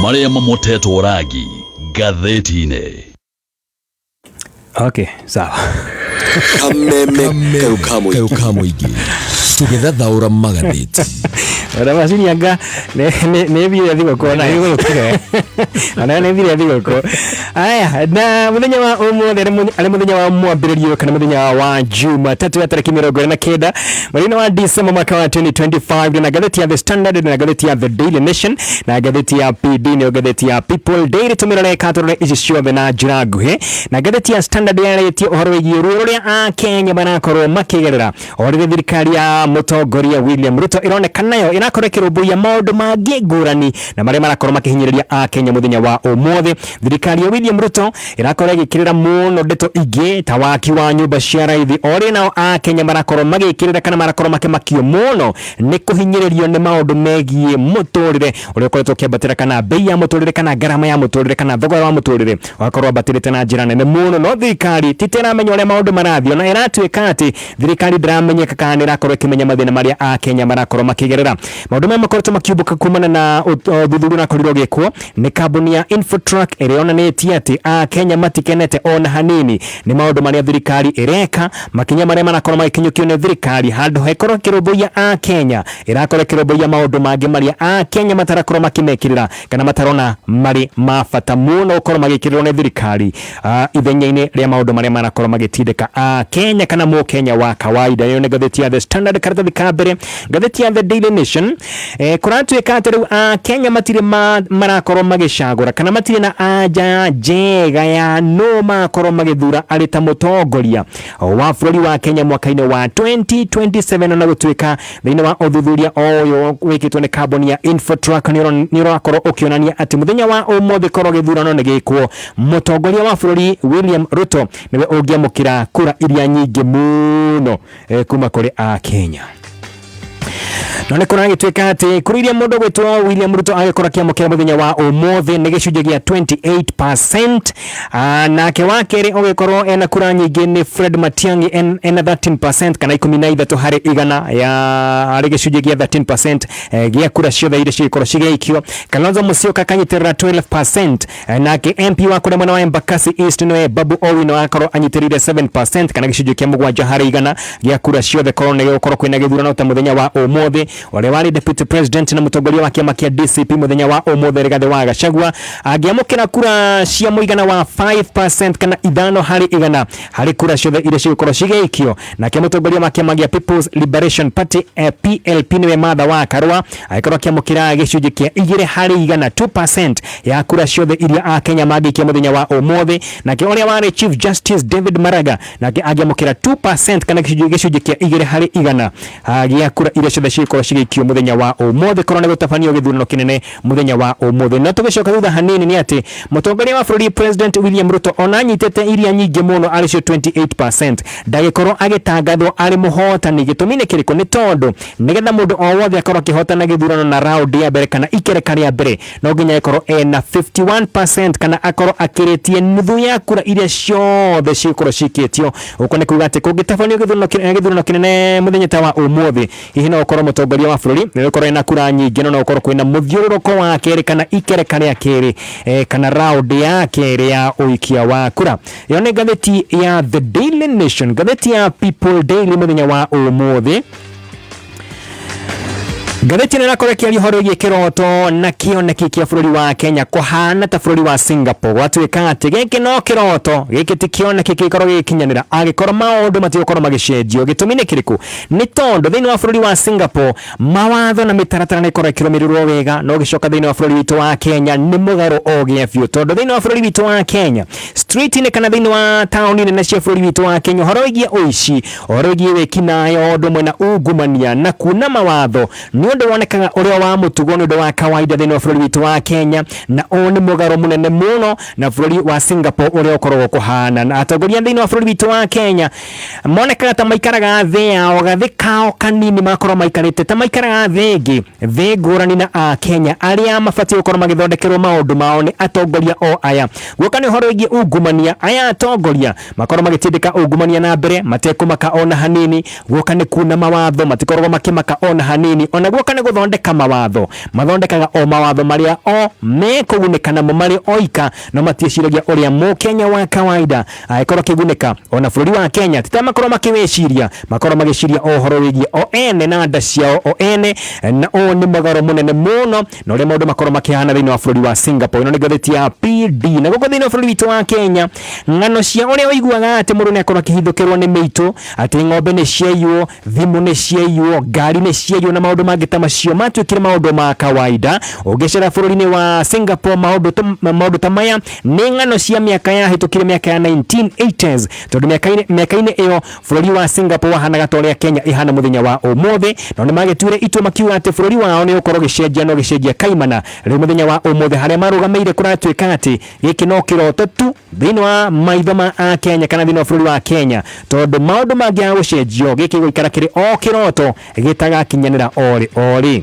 Marĩa mamotetwo rangi ngathĩti-inĩ. Okay, sawa. Kameme kayũ ka mũingĩ tũgĩthathaũra magathĩti. Ona macini anga nĩ thire thigũkũ ona Nĩ ona nĩ thire thigũkũ. Aya, na mũthenya wa ũmũthĩ arĩ mũthenya wa mwambĩrĩrio kana mũthenya wa Jumatatũ ya tarĩki 29 mweri-inĩ wa Disemba mwaka wa 2025, na ngathĩti ya The Standard na ngathĩti ya The Daily Nation na ngathĩti ya PD nĩyo ngathĩti ya People Daily, tũmĩrore katũrore ici ciothe na njĩra nguhĩ. Na ngathĩti ya Standard yarĩtie ũhoro wĩgiĩ ruo rũrĩa Akenya marakorwo makĩgerera o rĩrĩa thirikari ya mũtongoria William Ruto ĩroneka nayo ĩrakorwo ĩkĩrũmbũiya maũndũ mangĩ ngũrani na marĩa marakorwo makĩhinyĩrĩria Akenya mũthenya wa ũmũthĩ. Thirikari ya William Ruto ĩrakorwo ĩgĩkĩrĩra mũno ndeto ingĩ ta waki wa nyũmba cia raithi, o rĩrĩa nao Akenya marakorwo magĩkĩrĩra kana marakorwo makĩmakio mũno nĩ kũhinyĩrĩrio nĩ maũndũ megiĩ mũtũrĩre ũrĩa ũkoretwo ũkĩambatĩra, kana bei ya mũtũrĩre, kana ngarama ya mũtũrĩre, kana thogora wa mũtũrĩre ũgakorwo wambatĩrĩte na njĩra nene mũno. No thirikari ti ta ĩramenya ũrĩa maũndũ marathiĩ, ona ĩratuĩka atĩ thirikari ndĩramenyeka kana nĩ ĩrakorwo ĩkĩmenya mathĩna marĩa Akenya marakorwo makĩgerera. Maũndũ maya makoretwo makiumbũka kumana na ũthuthuria ũrakorirwo ũgĩkwo nĩ kambuni ya Infotrack ĩrĩa yonanĩtie atĩ Akenya matikenete ona hanini nĩ maũndũ marĩa thirikari ĩreka, makinya marĩa marakorwo magĩkinyũkio nĩ thirikari. Handũ hekorwo ĩkĩrũmbũiya Akenya, ĩrakorwo ĩkĩrũmbũiya maũndũ mangĩ marĩa Akenya matarakorwo makĩmekĩrĩra kana matarona marĩ ma bata mũno gũkorwo magĩkĩrĩrwo nĩ thirikari, ithenya-inĩ rĩa maũndũ marĩa marakorwo magĩtindĩka Akenya kana mũkenya wa kawaida. Ĩyo nĩ ngathĩti ya The Standard karatathi ka mbere. Ngathĩti ya The Daily Nation, kũratuĩka atĩ rĩu Akenya matirĩ marakorwo magĩcagũra kana matirĩ na anja njega ya nũ magakorwo magĩthura arĩ ta mũtongoria wa bũrũri wa Kenya mwaka-inĩ wa 2027, ona gũtuĩka thĩinĩ wa ũthuthuria o ũyũ wĩkĩtwo nĩ kambuni ya Infotrack nĩ ũrakorwo ũkĩonania atĩ mũthenya wa ũmũthĩ korwo gĩthurano nĩ gĩkwo, mũtongoria wa bũrũri William Ruto nĩwe ũngĩamũkĩra kura iria nyingĩ mũno kuma kũrĩ Akenya. No nĩ kũragĩtuĩka atĩ kura iria mũndũ gwĩtwo William Ruto agĩkorwo akĩamũkĩra mũthenya wa ũmũthĩ nĩ gĩcunjĩ gĩa 28%. Nake wa kerĩ ũgĩkorwo ena kura nyingĩ nĩ Fred Matiang'i ena 13% kana 13 harĩ igana ya harĩ gĩcunjĩ gĩa 13% gĩa kura ciothe iria cigĩkorwo cigĩikio. Kalonzo Musyoka akanyitĩrĩra 12%, nake MP wa kũrĩa mwena wa Embakasi East nĩwe Babu Owino agakorwo anyitĩrĩire 7% kana gĩcunjĩ kĩa 7 harĩ igana gĩa kura ciothe korwo nĩ gũkorwo kwĩna gĩthurano ta mũthenya wa ũmũthĩ. Ũrĩa warĩ deputy president na mũtongoria wa kĩama kĩa DCP mũthenya wa ũmũthĩ Rigathĩ wa Gachagua angĩamũkĩra kura cia mũigana wa 5% kana 5 harĩ igana harĩ kura ciothe iria cigũkorwo cigĩikio. Nake mũtongoria wa kĩama gĩa People's Liberation Party, PLP, nĩwe Martha wa Karua agĩkorwo akĩamũkĩra gĩcunjĩ kĩa 2 harĩ igana, 2% ya kura ciothe iria Akenya mangĩikia mũthenya wa ũmũthĩ. Nake ũrĩa warĩ Chief Justice David Maraga nake angĩamũkĩra 2% kana gĩcunjĩ kĩa 2 harĩ igana gĩa kura iria ciothe cigũkorwo cigĩikio mũthenya wa ũmũthĩ korwo nĩ gũtabanio gĩthurano kĩnene mũthenya wa ũmũthĩ. No tũgĩcoka thutha hanini nĩ atĩ mũtongoria wa bũrũri President William Ruto ona anyitĩte iria nyingĩ mũno arĩ cio 28%, ndagĩkorwo agĩtangathwo arĩ mũhotani. Gĩtũmi nĩ kĩrĩkũ? Nĩ tondũ nĩgetha mũndũ o wothe akorwo akĩhotana gĩthurano na round ya mbere kana ikereka rĩa mbere, no nginya akorwo ena 51% kana akorwo akĩrĩtie nuthu ya kura iria ciothe cigũkorwo cikĩtio. Ũguo nĩ kuga atĩ kũngĩtabanio gĩthurano kĩnene mũthenya ta wa ũmũthĩ, hihi no ũkorwo mũtongoria wa bũrũri nĩ ũkorwo ena kura nyingĩ, no no ũkorwo kwĩna mũthiũrũrũko wa kerĩ kana ikereka rĩa kerĩ, kana round ya kerĩ ya ũikia wa kura. Ĩyo nĩ ngathĩti ya The Daily Nation. Ngathĩti ya People Daily mũthenya wa ũmũthĩ, ngathĩti ĩno ĩrakorwo ĩkĩaria ũhoro wĩgiĩ kĩroto na kĩoneki kĩa bũrũri wa Kenya kũhana ta bũrũri wa Singapore. Gwatuĩka atĩ gĩkĩ no kĩroto, gĩkĩ ti kĩoneki kĩngĩkorwo gĩgĩkinyanĩra angĩkorwo maũndũ matigũkorwo magĩcenjio. Gĩtũmi nĩ kĩrĩkũ? Nĩ tondũ thĩinĩ wa bũrũri wa Singapore mawatho na mĩtaratara nĩ ĩkorwo ĩkĩrũmĩrĩrwo wega, no ũgĩcoka thĩinĩ wa bũrũri witũ wa Kenya nĩ mũgarũ o gĩa biũ, tondũ thĩinĩ wa bũrũri witũ wa Kenya street-inĩ kana thĩinĩ wa taũni nene cia bũrũri witũ wa Kenya ũhoro wĩgiĩ ũici, ũhoro wĩgiĩ wĩkinaĩ o ũndũ ũmwe na ungumania na kuna mawatho nĩ ũndũ wonekaga ũrĩa wa mũtugo, nĩ ũndũ wa kawaida thĩinĩ wa bũrũri witũ wa Kenya, na ũũ nĩ mũgarũ mũnene mũno na bũrũri wa Singapore ũrĩa ũkoragwo kũhana. Na atongoria thĩinĩ wa bũrũri witũ wa Kenya monekaga ta maikaraga thĩ yao, gathĩ kao kanini, magakorwo maikarĩte ta maikaraga thĩ ĩngĩ, thĩ ngũrani na Akenya arĩa mabatiĩ gũkorwo magĩthondekerwo maũndũ mao nĩ atongoria o aya. Guoka nĩ ũhoro wĩgiĩ ungumania. Ungumania, aya atongoria makorwo magĩtindĩka ungumania na mbere matekũmaka ona hanini. Guoka nĩ kuna mawatho, matikoragwo makĩmaka ona hanini. Ona guoka nĩ gũthondeka mawatho, mathondekaga o mawatho marĩa o mekũgunĩka namo marĩ oika, no matiĩciragia ũrĩa mũkenya wa kawaida angĩkorwo akĩgunĩka. Ona bũrũri wa Kenya ti ta makorwo makĩwĩciria, makorwo magĩciria o ũhoro wĩgiĩ o ene na nda ciao o ene, na ũũ nĩ mũgarũ mũnene mũno na ũrĩa maũndũ makorwo makĩhana thĩinĩ wa bũrũri wa Singapore. Ĩno nĩ ngathĩti ya PD. Na gũkũ thĩinĩ wa bũrũri witũ wa Kenya, ng'ano cia ũrĩa ũiguaga atĩ mũndũ nĩ akorwo akĩhithũkĩrwo nĩ mĩitũ, atĩ ng'ombe nĩ ciaiywo, thimũ nĩ ciaiywo, ngari nĩ ciaiywo na maũndũ mangĩ ta macio matuĩkire maũndũ ma kawaida. Ũngĩcera bũrũri-inĩ wa Singapore, maũndũ ta maya nĩ ng'ano cia mĩaka yahĩtũkire, mĩaka ya 1980s, tondũ mĩaka-inĩ ĩyo bũrũri wa Singapore wahanaga ta ũrĩa Kenya ĩhana mũthenya wa ũmũthĩ. No nĩ magĩtuire itua makiuga atĩ bũrũri wao nĩ ũgũkorwo ũgĩcenjia na ũgĩcenjia kaimana. Rĩu mũthenya wa ũmũthĩ harĩa marũgamĩire kũratuĩka atĩ gĩkĩ no kĩroto tu thĩinĩ wa maitho ma Akenya kana thĩinĩ wa bũrũri wa Kenya, tondũ maũndũ mangĩaga gũcenjio, gĩkĩ gũikara kĩrĩ o kĩroto gĩtagakinyanĩra orĩ orĩ.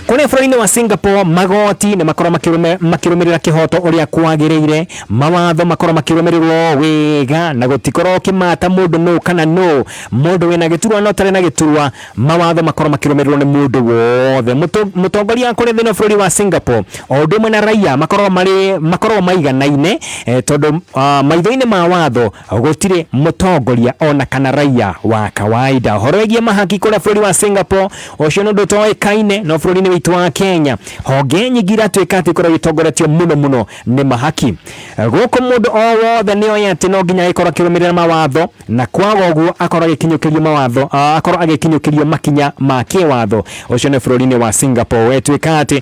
Kũrĩa bũrũri-inĩ wa Singapore, magoti nĩ makorwo makĩrũmĩrĩra kĩhoto ũrĩa kwagĩrĩire, mawatho makorwo makĩrũmĩrĩrwo wega, na gũtikorwo ũkĩmata mũndũ nũ kana nũ, mũndũ wĩna gĩturwa na ũtarĩ na gĩturwa, mawatho makorwo makĩrũmĩrĩrwo nĩ mũndũ wothe. Mũtongoria kũrĩa thĩinĩ wa bũrũri wa Singapore o ũndũ ũmwe na raia makorwo marĩ makorwo maiganaine, tondũ maitho-inĩ ma watho gũtirĩ mũtongoria ona kana raia wa kawaida. Ũhoro wĩgiĩ mahaki kũrĩa bũrũri wa Singapore, ũcio nĩ ũndũ ũtoĩkaine, no bũrũri-inĩ witũ wa Kenya honge nyingĩ iratuĩka atĩ ikoragwo itongoretio mũno mũno nĩ mahaki. Gũkũ mũndũ o wothe nĩ oĩ atĩ no nginya agĩkorwo akĩrũmĩrĩra mawatho, na kwaga ũguo akorwo agĩkinyũkĩrio mawatho, akorwo agĩkinyũkĩrio makinya ma kĩwatho. Ũcio nĩ bũrũri-inĩ wa Singapore. Wetuĩka atĩ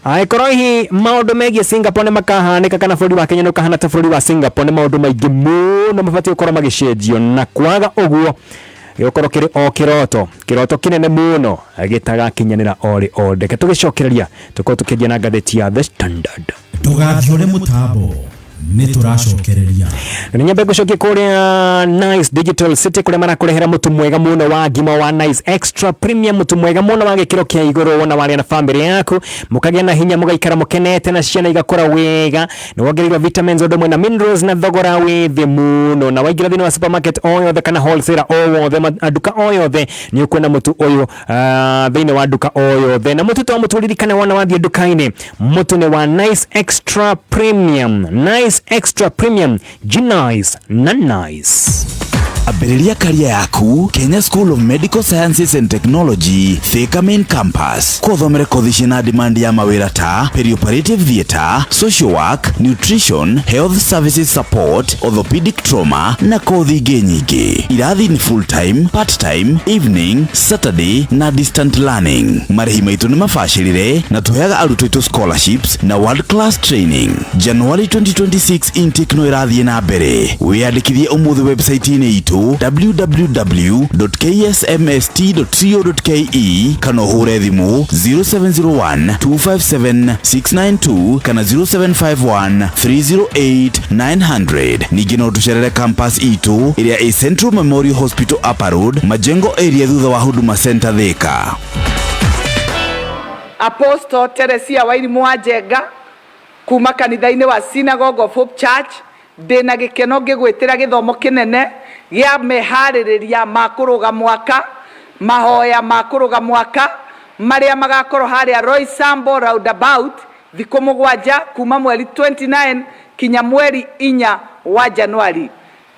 angĩkorwo hihi maũndũ megiĩ Singapore nĩ makahanĩka kana bũrũri wa Kenya nĩ ũkahana ta bũrũri wa Singapore, nĩ maũndũ maingĩ mũno mabatiĩ gũkorwo magĩcenjio, na kwaga ũguo gĩgũkorwo kĩrĩ o kĩroto, kĩroto kĩnene mũno gĩtagakinyanĩra orĩ o. Reke tũgĩcokereria tũkorwo tũkĩendia na ngathĩti ya The Standard. Ndũgathiũre mũtambo, nĩ tũracokereria. Nĩ nyambe ngũcokie kũrĩa Nice Digital City, kũrĩa marakũrehera mũtu mwega mũno wa ngima wa Nice Extra Premium, mũtu mwega mũno wa gĩkĩro kĩa igũrũ. Wona warĩa na famĩlĩ yaku, mũkagĩa na hinya, mũgaikara mũkenete na ciana igakũra wega. Nĩ wongereirwo vitamins ũndũ ũmwe na minerals, na thogora wĩ thĩ mũno. Na waingĩra thĩinĩ wa supermarket o yothe kana wholesaler o wothe, nduka o yothe, nĩ ũkuona mũtu ũyũ thĩinĩ wa nduka o yothe. Na mũtu to mũtu, ririkane wona wathiĩ nduka-inĩ, mũtu nĩ wa Nice Extra Premium. Nice Extra Premium, Nice na nice. Ambĩrĩria career yaku Kenya School of Medical Sciences and Technology, Thika Main Campus. Kũthomere kothi ciĩna demand ya mawĩra ta perioperative theatre, social work, nutrition, health services support, orthopedic trauma na kothi ingĩ nyingĩ. Irathi nĩ full time, part time, evening, Saturday na distant learning. Marĩhi maitũ nĩ mabacĩrĩre na tũheaga arutwo aitũ scholarships na world class training. January 2026 intake no ĩrathiĩ na mbere. Wĩyandĩkithie ũmũthĩ website-inĩ itũ www.ksmst.co.ke kana ũhũre thimũ 0701 257 692 kana 0751 308 900. Ningĩ no tũcerere campus itũ ĩrĩa ĩ Central Memorial Hospital, Upper Road, Majengo area, thutha wa Huduma Center, Thika. Apostle Teresia Wairimu wa Njenga kuma kanitha-inĩ wa Synagogue of Hope Church, ndĩna gĩkeno ngĩgwĩtĩra gĩthomo kĩnene gĩa meharĩrĩria ma kũrũga mwaka, mahoya ma kũrũga mwaka marĩa magakorwo harĩa Roysambu roundabout thikũ 7 kuma mweri 29 kinya mweri 4 wa Januari.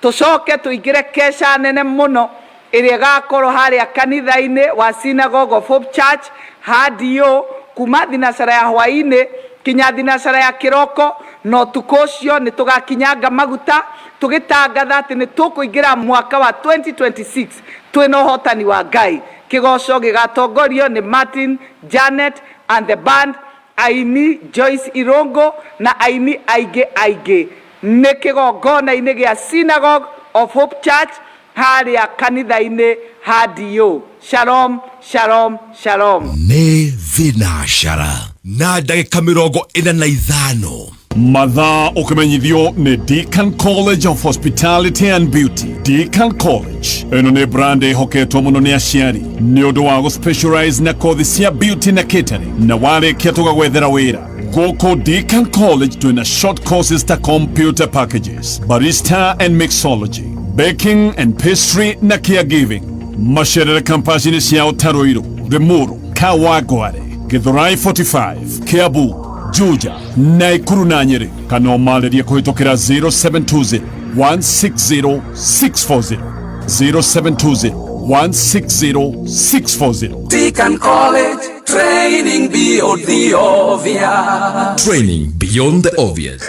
Tũcoke tũingĩre kesha nene mũno ĩrĩa ĩgakorwo harĩa kanitha-inĩ wa Synagogue of Hope Church hadio kuma thinacara ya hwaĩ-inĩ kinya thinacara ya kĩroko, na ũtukũ ũcio nĩ tũgakinyanga maguta tũgĩtangatha atĩ nĩ tũkũingĩra mwaka wa 2026 twĩna ũhotani wa Ngai. Kĩgoco gĩgatongorio nĩ Martin Janet and the band, aini Joyce Irongo na aini aingĩ aingĩ. Nĩ kĩgongona-inĩ gĩa Synagogue of Hope Church harĩa kanitha-inĩ hadio. Shalom, shalom, shalom. Nĩ thinacara na ndagĩka 45. Mathaa ũkĩmenyithio nĩ Deacon College of Hospitality and Beauty. Deacon College ĩno nĩ brand ĩhoketwo mũno nĩ aciari nĩ ũndũ wa gũspecialize na kothi cia beauty na catering, na warĩkia tũgagwethera wĩra. Gũkũ Deacon College twĩna short courses ta computer packages, barista and mixology, baking and pastry na caregiving. Macerere kampasi-inĩ ciao ta Ruiru, Limuru, Kawangware, Githurai 45, Kiambu, Juja, Naikuru na Nyeri, kana ũmarĩrie kũhĩtũkĩra 0720 160 640, 0720 160 640. Deacon College, training beyond the obvious. Training beyond the obvious.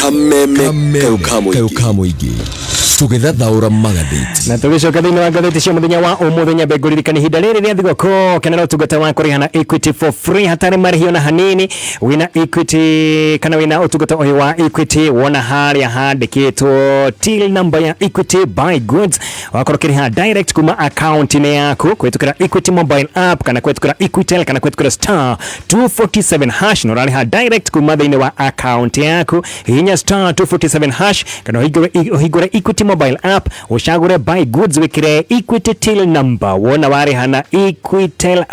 Kameme kau ka mũingĩ tũgĩthathaũra magathĩti. Na tũgĩcoka thĩinĩ wa ngathĩti cia mũthenya wa ũmũthĩ, nyambe ngũririkania ihinda rĩrĩ rĩa thigũkũ, kenera ũtungata wa kũrĩha na Equity for free, hatarĩ marĩhi ona hanini. Wĩna Equity kana wĩna ũtungata ũyũ wa Equity, wona harĩa handĩkĩtwo till number ya Equity buy goods, wakorwo ũkĩrĩha direct kuma account-inĩ yaku kũhĩtũkĩra Equity mobile app kana kũhĩtũkĩra Equitel kana kũhĩtũkĩra *247#, na ũrarĩha direct kuma thĩinĩ wa account yaku. Hihinya *247# kana ũhingũre Equity mobile app, ũcagũre buy goods, wĩkĩre Equity till number. Wona warĩha na Equitel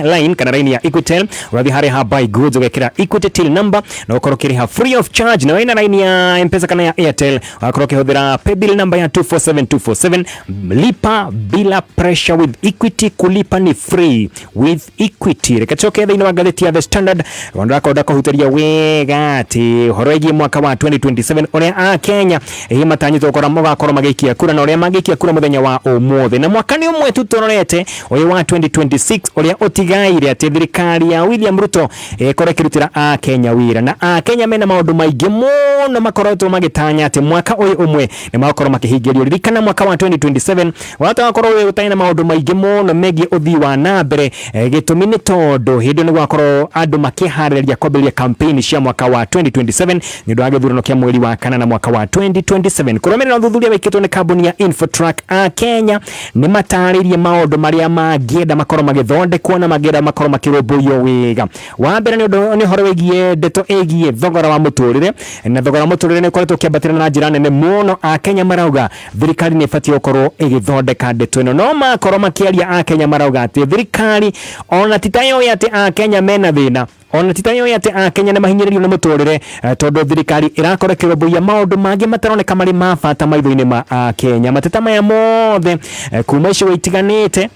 line kana line ya Equitel, ũrathiĩ harĩa ha buy goods, ũgekĩra Equity till number na ũkorwo ũkĩrĩha free of charge. Na wĩna line ya Mpesa kana ya Airtel, wakorwo ũkĩhũthĩra paybill number ya 247247. Lipa bila pressure with Equity. Kulipa ni free with Equity. Reke tucoke thĩinĩ wa ngathĩti ya The Standard. Ndĩrakorwo ndakũhutĩria wega atĩ ũhoro wĩgiĩ mwaka wa 2027, ũrĩa a Kenya ĩ matanyĩtwo gũkorwo magakorwo magĩikia kura na ũrĩa mangĩikia kura mũthenya wa ũmũthĩ. Na mwaka nĩ ũmwe tu tũrorete ũyũ wa 2026 ũrĩa ũtigaire atĩ thirikari ya William Ruto ĩkorwo ĩkĩrutĩra a Kenya wĩra, na a Kenya mena maũndũ maingĩ mũno makoretwo magĩtanya atĩ mwaka ũyũ ũmwe nĩ magakorwo makĩhingĩrio. Ririkana mwaka wa 2027 watakorwo wĩ ũtarĩ na maũndũ maingĩ mũno megiĩ ũthii wa na mbere. Gĩtũmi nĩ tondũ hĩndĩ ĩyo nĩ gwakorwo andũ makĩharĩrĩria kwambĩrĩria campaign cia mwaka wa 2027 nĩ ũndũ wa gĩthurano kĩa mweri wa kanana mwaka wa 2027. Kũrũmĩrĩra ũthuthuria wĩkĩtwo nĩ kambuni ya Infotrack, a Kenya nĩ matarĩirie maũndũ marĩa mangĩenda makorwo magĩthondekwo na mangĩenda makorwo makĩrũmbũiyo wega. Wa mbere nĩ ũndũ nĩ ũhoro wĩgiĩ ndeto ĩgiĩ thogora wa mũtũrĩre, na thogora wa mũtũrĩre nĩ ũkoretwo ũkĩambatĩra na njĩra nene mũno. A Kenya marauga thirikari nĩ ĩbatiĩ gũkorwo ĩgĩthondeka ndeto ĩno. No makorwo makĩaria, a Kenya marauga atĩ thirikari ona ti ta yoĩ atĩ a Kenya mena thĩna, ona ti ta yoĩ atĩ a Kenya nĩ mahinyĩrĩirio nĩ mũtũrĩre, tondũ thirikari ĩrakorwo ĩkĩrũmbũiya maũndũ mangĩ mataroneka marĩ ma bata maitho-inĩ ma a Kenya. Mateta maya mothe kuma icigo itiganĩte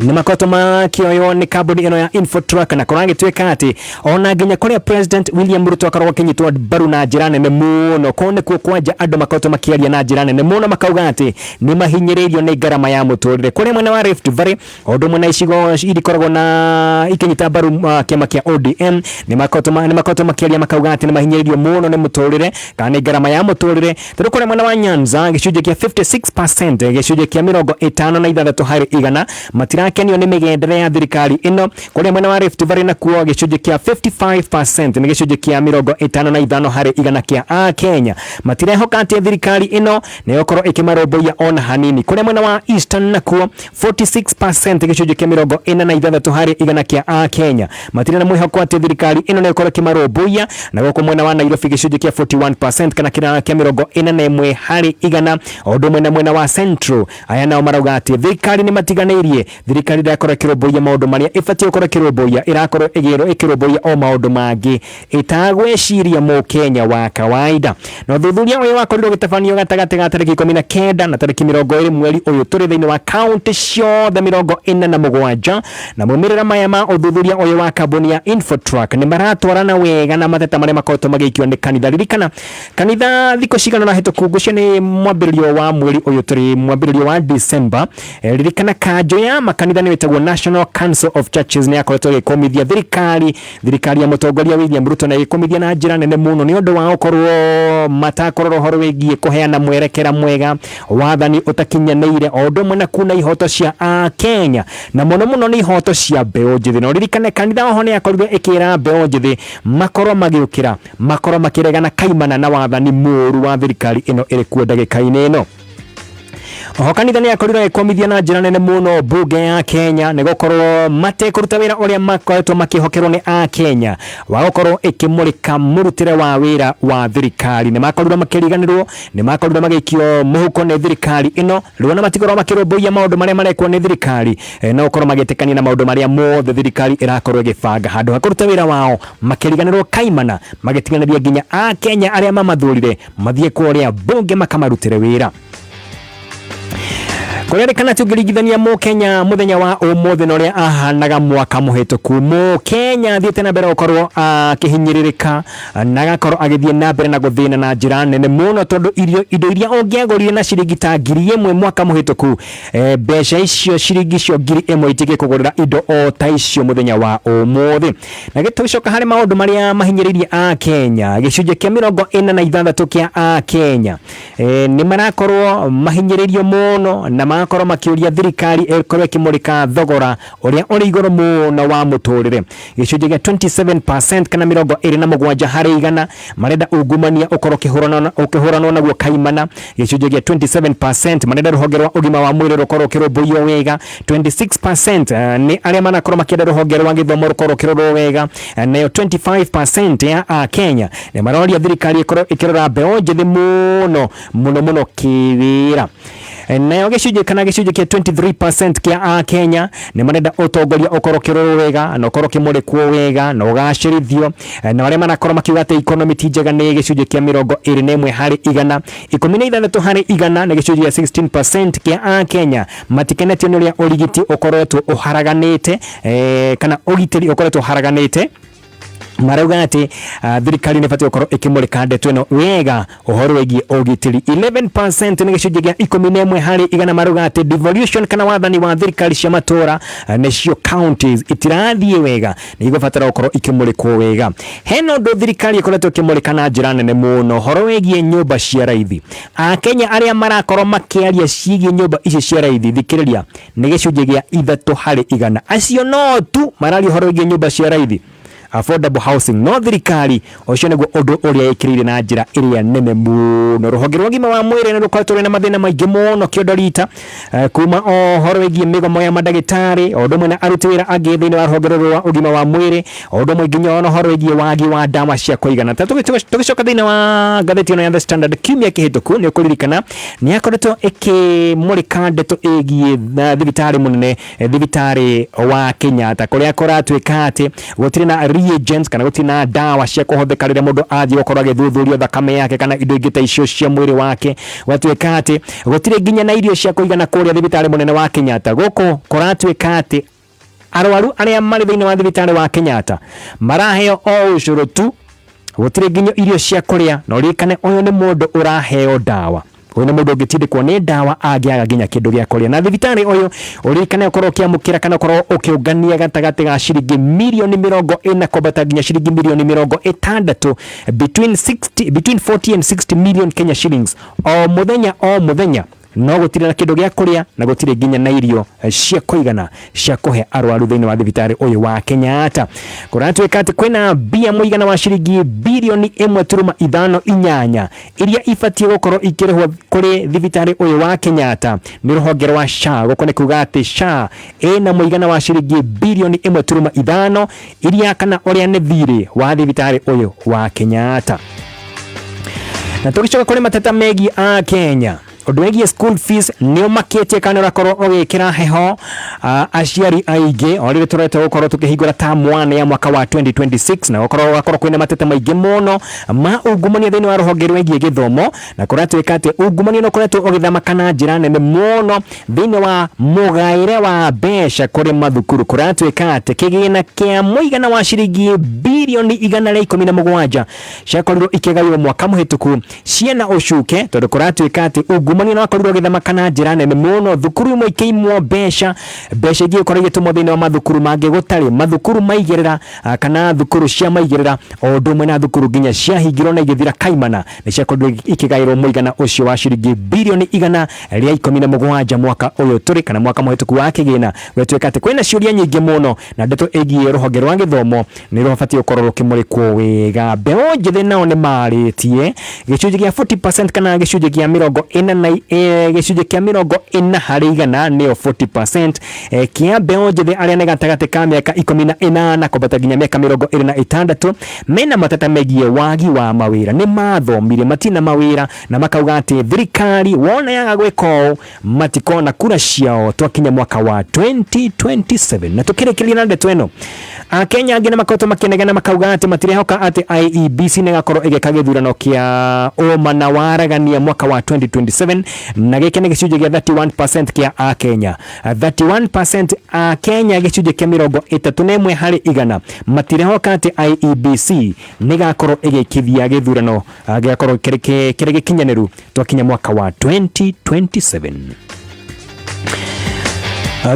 nĩ makoretwo makĩoywo nĩ kambuni ĩno ya Infotrack, na kũragĩtuĩka atĩ ona nginya kũrĩa President William Ruto akoragwo akĩnyitwo mbaru na njĩra nene mũno, kũu nĩkuo kwanja andũ makoretwo makĩaria na njĩra nene mũno, makauga atĩ nĩ mahinyĩrĩirio nĩ ngarama ya mũtũrĩre. Kũrĩa mwena wa Rift Valley, o ũndũ ũmwe na icigo iria ikoragwo na ikĩnyita mbaru kĩama kĩa ODM, nĩ makoretwo makĩaria makauga atĩ nĩ mahinyĩrĩirio mũno nĩ mũtũrĩre kana nĩ ngarama ya mũtũrĩre. Tondũ kũrĩa mwena wa Nyanza, gĩcunjĩ kĩa 56%, gĩcunjĩ kĩa 56%, matirakenio nĩ mĩgendere ya thirikari ĩno. Kũrĩa mwena wa Rift Valley nakuo, gĩcunjĩ kĩa 55%, nĩ gĩcunjĩ kĩa 55% kĩa a Kenya, matirehoka atĩ thirikari ĩno nĩ ĩgũkorwo ĩkĩmarũmbũiya ona hanini. Kũrĩa mwena wa Eastern nakuo, 46%, gĩcunjĩ kĩa 46% kĩa a Kenya, matirĩ na mwĩhoko atĩ thirikari ĩno nĩ ĩgũkorwo ĩkĩmarũmbũiya. Na gũkũ mwena wa Nairobi, gĩcunjĩ kĩa 41% kana kĩa 41%, o ũndũ ũmwe na mwena wa Central, aya nao marauga atĩ thirikari nĩ matiganĩirie, thirikari ndĩrakorwo ĩkĩrũmbũiya maũndũ marĩa ĩbatiĩ gũkorwo ĩkĩrũmbũiya, ĩrakorwo ĩkĩrũmbũiya o maũndũ mangĩ ĩtagwĩciria mũkenya wa kawaida. Na ũthuthuria ũyũ wakorirwo ũgĩtabanio gatagatĩ ga tarĩki 19 na tarĩki 20 mweri ũyũ tũrĩ, thĩinĩ wa kaunti ciothe 47. Na maumĩrĩra maya ma ũthuthuria ũyũ wa kambuni ya Infotrack nĩ maratwarana wega na mateta marĩa makoretwo magĩikio nĩ kanitha. Ririkana kanitha thikũ cigana na hĩtũku, ngũcio nĩ mwambĩrĩrio wa mweri ũyũ tũrĩ, mwambĩrĩrio wa December. Ririkana kanjũ ya makanitha nĩ ĩtagwo National Council of Churches nĩ yakoretwo ĩgĩkũmithia thirikari ya mũtongoria William Ruto, na ĩgĩkũmithia na njĩra nene mũno nĩ ũndũ wa gũkorwo matakorwo ũhoro wĩgiĩ kũheana mwerekera mwega, wathani ũtakinyanĩire, o ũndũ ũmwe na kuna ihoto cia Akenya, na mũno mũno nĩ ihoto cia mbeũ njĩthĩ. Na ũririkane kanitha oho nĩ yakorirwo ĩkĩra mbeũ njĩthĩ makorwo magĩũkĩra, makorwo makĩregana kaimana na wathani mũru wa thirikari ĩno ĩrĩ kuo ndagĩka-inĩ ĩno. Oho kanitha nĩ akorirwo agĩkwamithia na njĩra nene mũno mbunge ya Kenya nĩ gũkorwo matekũruta wĩra ũrĩa makoretwo makĩhokerwo nĩ Akenya wa gũkorwo ĩkĩmũrĩka mũrutĩre wa wĩra wa thirikari. Nĩ makorirwo makĩriganĩrwo, nĩ makorirwo magĩikio mũhuko nĩ thirikari ĩno, rĩu ona matikorwo makĩrũmbũiya maũndũ marĩa marekwo nĩ thirikari, no gũkorwo magĩtĩkania na maũndũ marĩa mothe thirikari ĩrakorwo ĩgĩbanga. Handũ ha kũruta wĩra wao makĩriganĩrwo kaimana, magĩtiganĩria nginya Akenya arĩa mamathurire mathiĩ kũrĩa mbunge makamarutĩre wĩra. Kũrerĩkana atĩ ũngĩringithania Mũkenya mũthenya wa ũmũthĩ na ũrĩa ahanaga mwaka mũhĩtũku, Mũkenya athiĩte na mbere gũkorwo akĩhinyĩrĩrĩka na agakorwo agĩthiĩ na mbere na gũthĩna na njĩra nene mũno, tondũ irio indo iria ũngĩagũrire na ciringi ta 1,000 mwaka mũhĩtũku, mbeca icio ciringi icio 1,000 itingĩkũgũrĩra indo o ta icio mũthenya wa ũmũthĩ. Na tũgĩcoka harĩ maũndũ marĩa mahinyĩrĩirie Akenya, gĩcunjĩ kĩa 46 kĩa Akenya nĩ marakorwo mahinyĩrĩirio mũno na magakorwo makĩũria thirikari ĩkorwo ĩkĩmũrĩka thogora ũrĩa ũrĩ igũrũ mũno wa mũtũrĩre. Gĩcunjĩ gĩa 27% kana 27 harĩ igana marenda ungumania ũkorwo ũkĩhũranwo naguo kaimana. Gĩcunjĩ gĩa 27% marenda rũhonge rwa ũgima wa mwĩrĩ rũkorwo rũkĩrũmbũiyo wega. 26% nĩ arĩa marakorwo makĩenda rũhonge rwa gĩthomo rũkorwo rũkĩrorwo wega. Nayo 25% ya Akenya nĩ maroria thirikari ĩkorwo ĩkĩrora mbeũ njĩthĩ mũno mũno mũno kĩwĩra. Nayo gĩcunjĩ kana gĩcunjĩ kĩa 23% kĩa Akenya nĩ marenda ũtongoria ũkorwo ũkĩrorwo wega na ũkorwo ũkĩmũrĩkwo wega na ũgacĩrithio. Na arĩa marakorwo makiuga atĩ economy ti njega nĩ gĩcunjĩ kĩa 21 harĩ igana. 16 harĩ igana nĩ gĩcunjĩ gĩa 16% kĩa Akenya matikenetio nĩ ũrĩa ũrigiti ũkoretwo ũharaganĩte, kana ũgitĩri ũkoretwo ũharaganĩte. Marauga atĩ thirikari nĩ ĩbatiĩ gũkorwo ĩkĩmũrĩka ndeto ĩno wega ũhoro wĩgiĩ ũgitĩri. 11% nĩ gĩcunjĩ gĩa 11 harĩ igana marauga atĩ devolution kana wathani wa thirikari cia matũra, nĩcio counties, itirathiĩ wega, nĩ igũbatara gũkorwo ikĩmũrĩkwo wega. Hena ũndũ thirikari ĩkoretwo ĩkĩmũrĩka na njĩra nene mũno, ũhoro wĩgiĩ nyũmba cia raithi. Akenya arĩa marakorwo makĩaria ciĩgiĩ nyũmba ici cia raithi, thikĩrĩria, nĩ gĩcunjĩ gĩa 3 harĩ igana. Acio no tu mararia ũhoro wĩgiĩ nyũmba cia raithi, affordable housing, no thirikari ũcio nĩguo ũndũ ũrĩa ĩkĩrĩire na njĩra ĩrĩa nene mũno. Rũhonge rwa ũgima wa mwĩrĩ nĩ rũkoretwo rwĩna mathĩna maingĩ mũno kĩondo rita, kuma o ũhoro wĩgiĩ mĩgomo ya mandagĩtarĩ, o ũndũ ũmwe na aruti wĩra angĩ thĩinĩ wa rũhonge rũrũ rwa ũgima wa mwĩrĩ, o ũndũ ũmwe nginya ona ũhoro wĩgiĩ wagi wa ndawa cia kũigana. Ta tũgĩcoka thĩinĩ wa ngathĩti ĩno ya The Standard kiumia kĩhĩtũku, nĩ ũkũririkana nĩ yakoretwo ĩkĩmũrĩka ndeto ĩgiĩ thibitarĩ mũnene, thibitarĩ wa Kenyatta, kũrĩa kũratuĩka atĩ gũtirĩ na reagents kana gũtirĩ na ndawa cia kũhũthĩka rĩrĩa mũndũ athiĩ gũkorwo agĩthuthurio thakame yake kana indo ingĩ ta icio cia mwĩrĩ wake. Gwatuĩka atĩ gũtirĩ nginya na irio cia kũigana kũrĩa thibitarĩ mũnene wa Kenyatta. Gũkũ kũratuĩka atĩ arwaru arĩa marĩ thĩinĩ wa thibitarĩ wa Kenyatta maraheo o ũcũrũ tu, gũtirĩ nginya irio cia kũrĩa. Na ũririkane ũyũ nĩ mũndũ ũraheo ndawa, ũyũ nĩ mũndũ ũngĩtindĩkwo nĩ ndawa angĩaga nginya kĩndũ gĩa kũrĩa. Na thibitarĩ ũyũ ũririkane ũkorwo ũkĩamũkĩra kana ũkorwo ũkĩũngania gatagatĩ ga ciringi mirioni 40 kwambata nginya ciringi mirioni 60, between 40 and 60 million Kenya shillings o mũthenya o mũthenya, no gũtirĩ na kĩndũ gĩa kũrĩa na gũtirĩ nginya na irio cia kũigana cia kũhe arwaru thĩinĩ wa thibitarĩ ũyũ wa Kenyatta. Kũratuĩka atĩ kwĩna mbia mũigana wa ciringi birioni 1.58 iria ibatiĩ gũkorwo ikĩrĩhwo kũrĩ thibitarĩ ũyũ wa Kenyatta nĩ rũhonge rwa SHA. Gũkũ nĩ kuga atĩ SHA ĩna mũigana wa ciringi birioni 1.5 iria kana ũrĩa nĩ thirĩ wa thibitarĩ ũyũ wa Kenyatta. Na tũgĩcoka kũrĩ mateta megiĩ a Kenya, ũndũ wĩgiĩ school fees nĩ ũmakĩtie kana ũrakorwo ũgĩkĩra heho aciari aingĩ o rĩrĩ tũrete gũkorwo tũkĩhingũra term 1 ya mwaka wa 2026, na gũkorwo gũgakorwo kwĩna mateta maingĩ mũno ma ungumania thĩinĩ wa rũhonge rwĩgiĩ gĩthomo. Na kũratuĩka atĩ ungumania nĩ ũkoretwo ũgĩthamaka na njĩra nene mũno thĩinĩ wa mũgaĩre wa mbeca kũrĩ mathukuru. Kũratuĩka atĩ kĩgĩna kĩa mũigana wa ciringi birioni 117 ciakorirwo ikĩgaywo mwaka mũhĩtũku ciena ũcuke, tondũ kũratuĩka atĩ ungumania nĩ wakorirwo ũgĩthamaka na njĩra nene mũno. Thukuru imwe ikĩimwo mbeca, mbeca ingĩ ikorwo igĩtũmwo thĩinĩ wa mathukuru mangĩ gũtarĩ mathukuru maigĩrĩra, kana thukuru cia maigĩrĩra, o ũndũ ũmwe na thukuru nginya ciahingirwo na igĩthira kaimana nĩ ciakorirwo ikĩgaĩrwo mũigana ũcio wa ciringi birioni 117 mwaka ũyũ tũrĩ kana mwaka mũhĩtũku wa kĩgĩna. Gwatuĩka atĩ kwĩna ciũria nyingĩ mũno na ndeto ĩgiĩ rũhonge rwa gĩthomo nĩ rũbatiĩ gũkorwo rũkĩmũrĩkwo wega. Mbeũ njĩthĩ nao nĩ marĩtie gĩcunjĩ gĩa 40% kana gĩcunjĩ kĩa 43 gĩcunjĩ kĩa 40% nĩyo 40% kĩa mbeũ njĩthĩ arĩa nĩ gatagatĩ ka mĩaka 18 kwambata nginya mĩaka 26 mena mateta megiĩ wagi wa mawĩra. Nĩ mathomire matina mawĩra na makauga atĩ thirikari wona yaga gwĩka ũũ matikona kura ciao twakinya mwaka wa 2027. Na tukĩrĩkĩrĩria na ndeto ĩno, Akenya angĩ nĩ makoretwo makĩnegena makauga atĩ matirehoka atĩ IEBC nĩ ĩgakorwo ĩgĩka gĩthurano kĩa ũma na waragania mwaka wa 2027, na gĩkĩ nĩ gĩcunjĩ gĩa 31% kĩa Akenya. 31% Akenya, gĩcunjĩ kĩa 31% matirehoka atĩ IEBC nĩ ĩgakorwo ĩgĩkithia gĩthurano gĩgakorwo kĩrĩ gĩkinyanĩru twakinya mwaka wa 2027.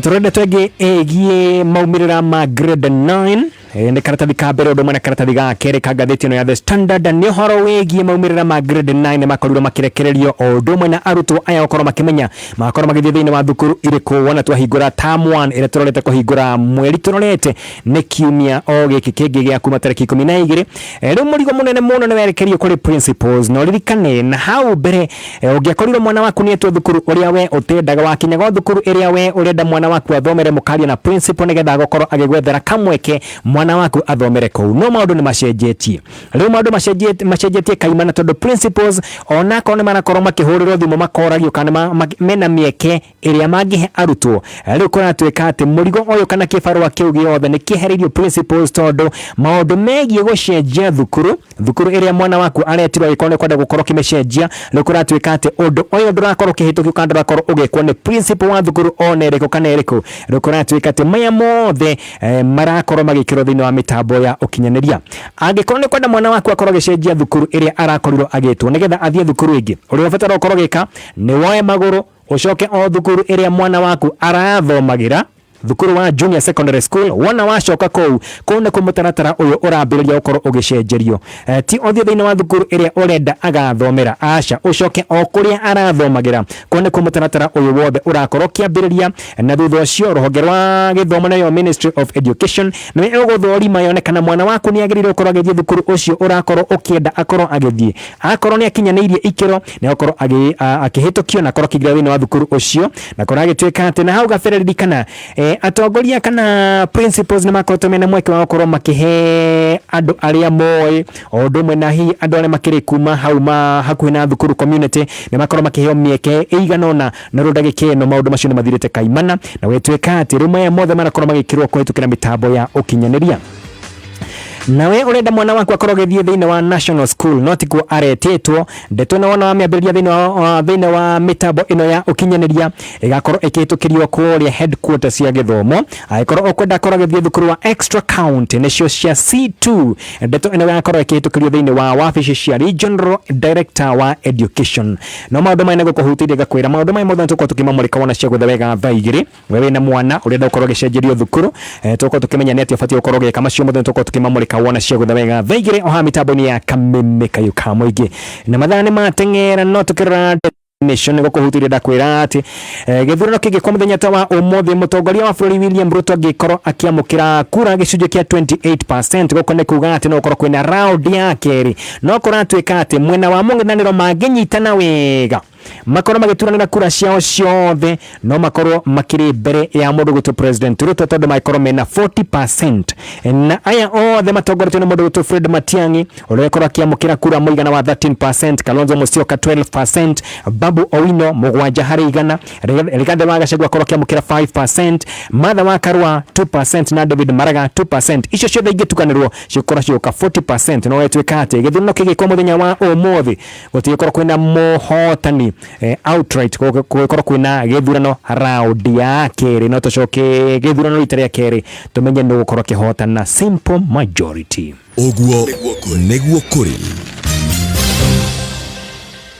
Tũrenda twengĩ ĩgiĩ maumĩrĩra ma grade 9, nĩ karatathi ka mbere ũndũ ũmwe na karatathi ga kerĩ ka ngathĩti ĩno ya The Standard. Nĩ ũhoro wĩgiĩ maumĩrĩra ma grade 9 nĩ makorirwo makĩrekererio, o ũndũ ũmwe na arutwo aya gũkorwo makĩmenya magakorwo magĩthiĩ thĩinĩ wa thukuru irĩkũ wona twahingũra term 1 ĩrĩa tũrorete kũhingũra mweri tũrorete nĩ kiumia o gĩkĩ kĩngĩ gĩa kuma tarĩki 12. Rĩu mũrigo mũnene mũno nĩ werekerio kũrĩ principals, na ũririkane na hau mbere, ũngĩakorirwo mwana waku nĩ etwo thukuru ũrĩa we ũtendaga, wakinyaga o thukuru ĩrĩa we ũrenda mwana waku athomere, mũkaria na principal nĩgetha agakorwo agĩgwethera kamweke mwana waku athomere kũu. No maũndũ nĩ macenjetie rĩu, maũndũ macenjetie kaimana, tondũ principals onakorwo nĩ marakorwo makĩhũrĩrwo thimũ makoragio kana mena mĩeke ĩrĩa mangĩhe arutwo, rĩu kũratuĩka atĩ mũrigo ũyũ kana kĩbarũa kĩu gĩothe nĩ kĩehereirio principals, tondũ maũndũ megiĩ gũcenjia thukuru, thukuru ĩrĩa mwana waku aretirwo angĩkorwo nĩ kwenda gũkorwo ũkĩmĩcenjia, rĩu kũratuĩka atĩ ũndũ ũyũ ndũrakorwo ũkĩhĩtũkio kana ndũrakorwo ũgĩkwo nĩ principal wa thukuru ona ĩrĩkũ kana ĩrĩkũ. Rĩu kũratuĩka atĩ maya mothe marakorwo magĩkĩrwo thĩinĩ wa mĩtambo ya ũkinyanĩria. Angĩkorwo nĩ kwenda mwana waku akorwo agĩcenjia thukuru ĩrĩa arakorirwo agĩtwo nĩgetha athiĩ thukuru ĩngĩ, ũrĩa ũbatara gũkorwo ũgĩka nĩ woe magũrũ ũcoke o thukuru ĩrĩa mwana waku arathomagĩra, thukuru wa junior secondary school. Wona wacoka kũu, kũu nĩkuo mũtaratara ũyũ ũrambĩrĩria gũkorwo ũgĩcenjerio. Ti ũthiĩ thĩinĩ wa thukuru ĩrĩa ũrenda agathomera, aca, ũcoke o kũrĩa arathomagĩra, kũu nĩkuo mũtaratara ũyũ wothe ũrakorwo ũkĩambĩrĩria. Na thutha ũcio rũhonge rwa gĩthomo, nayo Ministry of Education, nĩwe ĩgũthũrima yone kana mwana waku nĩ agĩrĩirwo gũkorwo agĩthiĩ thukuru ũcio ũrakorwo ũkĩenda akorwo agĩthiĩ. Akorwo nĩ akinyanĩirie ikĩro, nĩ akorwo akĩhĩtũkio na akorwo akĩingĩra thĩinĩ wa thukuru ũcio. Na korwo agĩtuĩka atĩ na hau gabere, ririkana, atongoria kana principals nĩ makoretwo mena mweke wa gũkorwo makĩhe andũ arĩa moĩ, o ũndũ ũmwe na hihi andũ arĩa makĩrĩ kuma hau ma hakuhĩ na thukuru, community, nĩ makorwo makĩheo mĩeke ĩigana ũna. Na rĩu ndagĩka ĩno maũndũ macio nĩ mathirĩte kaimana, na gwĩtuĩka atĩ rĩu maya mothe marakorwo magĩkĩrwo kũhĩtũkĩra mĩtambo ya ũkinyanĩria. Nawe ũrenda mwana waku akorwo agĩthiĩ thĩinĩ wa national school no tikuo aretĩtwo, ndeto ĩno wona wamĩambĩrĩria thĩinĩ wa mĩtambo ĩno ya ũkinyanĩria, ĩgakorwo ĩkĩhĩtũkĩrio kũrĩa headquarters cia gĩthomo. Angĩkorwo ũkwenda akorwo agĩthiĩ thukuru wa extra county, nĩcio cia C2, ndeto ĩno ĩgakorwo ĩkĩhĩtũkĩrio thĩinĩ wa wabici cia regional director wa education. No maũndũ maya nĩgũkũhutĩria, ngakwĩra maũndũ maya mothe tũkorwo tũkĩmamũrĩka wona cia gwetha wega thaa 2. We wĩna mwana ũrenda gũkorwo agĩcenjerio thukuru, tũkorwo tũkĩmenya nĩ atĩa ũbatiĩ gũkorwo ũgĩka. Macio mothe tũkorwo tũkĩmamũrĩka wona cia gwetha wega thaa 2 o haha mĩtambo-inĩ ya Kameme Kayũ ka Mũingĩ. Na mathaa nĩ mateng'era, no tũkĩrora Nation, nĩgũkũhutĩria, ndakwĩra atĩ gĩthurano kĩngĩkwo mũthenya ta wa ũmũthĩ, mũtongoria wa bũrũri William Ruto angĩkorwo akĩamũkĩra kura gĩcunjĩ kĩa 28%, gũkũ nĩ kuga atĩ no gũkorwo kwĩna round ya kerĩ. No kũratuĩka atĩ mwena wa mũng'ethanĩro mangĩnyitana wega, makorwo magĩturanĩra kura ciao ciothe, no makorwo makĩrĩ mbere ya mũndũ gwĩtwo President Ruto, tondũ mangĩkorwo mena 40%, na aya othe matongoretio nĩ mũndũ gwĩtwo Fred Matiang'i ũrĩa ũkorwo akĩamũkĩra kura mũigana wa 13%, Kalonzo Musyoka 12%, Babu Owino 7%, Rigathi wa Gachagua akorwo akĩamũkĩra 5%, Martha wa Karua 2% na David Maraga 2%. Icio ciothe ingĩtukanĩrwo cikorwo cigũka 40%. No gĩtuĩka atĩ gĩthurano kĩgĩkwo mũthenya wa ũmũthĩ, gũtigĩkorwo kwĩna mũhotani outright, gũgĩkorwo kwĩna gĩthurano round ya kerĩ. No tũcoke gĩthurano rita rĩa kerĩ tũmenye nũ gũkorwo akĩhotana simple majority. Ũguo nĩguo kũrĩ.